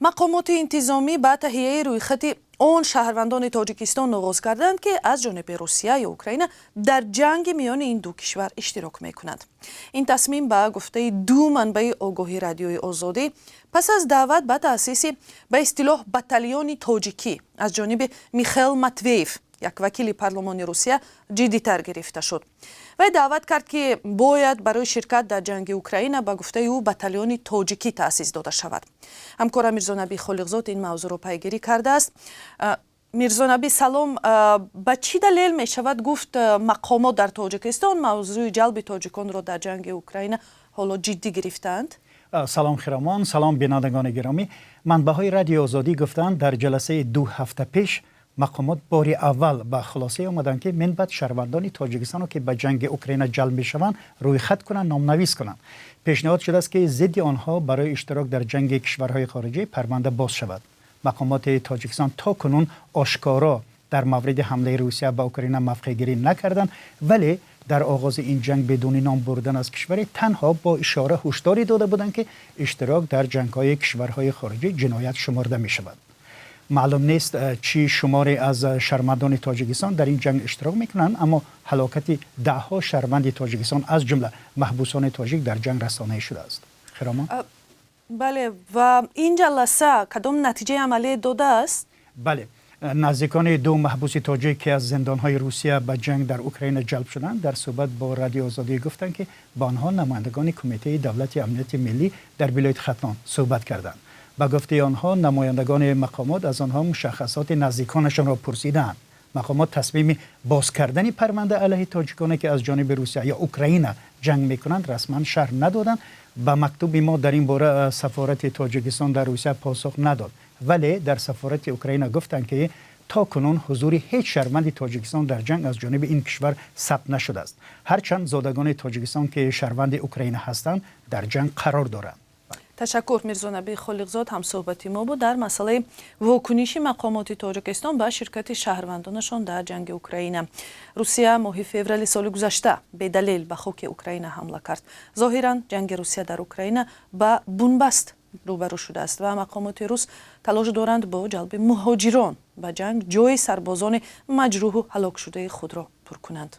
Мақомоти интизомӣ ба таҳияи рӯйхати он шаҳрвандони Тоҷикистон оғоз карданд, ки аз ҷониби Русия ё Украина дар ҷанги миёни ин ду кишвар иштирок мекунанд. Ин тасмим, ба гуфтаи ду манбаи огоҳи Радиои Озодӣ, пас аз даъват ба таъсиси ба истилоҳ батальони тоҷикӣ аз ҷониби Михаил Матвеев, як вакили парлумони Русия, ҷиддитар гирифта шуд. Вай даъват кард, ки бояд барои ширкат дар ҷанги Украина, ба гуфтаи ӯ, батальони тоҷикӣ таъсис дода шавад. Ҳамкора Мирзонаби Холиқзод ин мавзӯъро пайгирӣ кардааст. Мирзонаби, салом. Ба чӣ далел мешавад гуфт, мақомот дар Тоҷикистон мавзӯи ҷалби тоҷиконро дар ҷанги Украина ҳоло ҷиддӣ гирифтаанд? Салом, Хиромон, салом, бинандагони гиромӣ. Манбаъҳои Радиои Озодӣ гуфтанд, дар ҷаласаи 2 ҳафта пеш мақомот бори аввал ба хулосае омаданд, ки минбаъд шаҳрвандони Тоҷикистонро, ки ба ҷанги Украина ҷалб мешаванд, рӯйхат кунанд, номнавис кунанд. Пешниҳод шудааст, ки зидди онҳо барои иштирок дар ҷанги кишварҳои хориҷӣ парванда боз шавад. Мақомоти Тоҷикистон то кунун ошкоро дар мавриди ҳамлаи Русия ба Украина мавқеъгирӣ накарданд, вале дар оғози ин ҷанг бидуни ном бурдан аз кишваре танҳо бо ишора ҳушдорӣ дода буданд, ки иштирок дар ҷангҳои кишварҳои хориҷӣ ҷиноят шуморда мешавад. Маълум нест, чӣ шуморе аз шаҳрвандони Тоҷикистон дар ин ҷанг иштирок мекунанд, аммо ҳалокати даҳҳо шаҳрванди Тоҷикистон, аз ҷумла маҳбусони тоҷик, дар ҷанг расонаӣ шудааст, Хиромон. Бале, ва ин ҷаласа кадом натиҷаи амалие додааст? Бале, наздикони ду маҳбуси тоҷик, ки аз зиндонҳои Русия ба ҷанг дар Украина ҷалб шуданд, дар суҳбат бо Радиои Озодӣ гуфтанд, ки ба онҳо намояндагони Кумитаи давлати амнияти миллӣ дар вилояти Хатлон суҳбат карданд. Ба гуфтаи онҳо, намояндагони мақомот аз онҳо мушаххасоти наздиконашонро пурсидаанд. Мақомот тасмими боз кардани парванда алайҳи тоҷиконе, ки аз ҷониби Русия ё Украина ҷанг мекунанд, расман шарҳ надоданд. Ба мактуби мо дар ин бора сафорати Тоҷикистон дар Русия посух надод, вале дар сафорати Украина гуфтанд, ки то кунун ҳузури ҳеҷ шаҳрванди Тоҷикистон дар ҷанг аз ҷониби ин кишвар сабт нашудааст, ҳарчанд зодагони Тоҷикистон, ки шаҳрванди Украина ҳастанд, дар ҷанг қарор доранд. Ташаккур. Мирзонаби Холиқзод ҳамсӯҳбати мо буд дар масъалаи вокуниши мақомоти Тоҷикистон ба ширкати шаҳрвандонашон дар ҷанги Украина. Русия моҳи феврали соли гузашта бедалел ба хоки Украина ҳамла кард. Зоҳиран, ҷанги Русия дар Украина ба бунбаст рӯбарӯ шудааст ва мақомоти рус талош доранд бо ҷалби муҳоҷирон ба ҷанг ҷои сарбозони маҷрӯҳу ҳалокшудаи худро пур кунанд.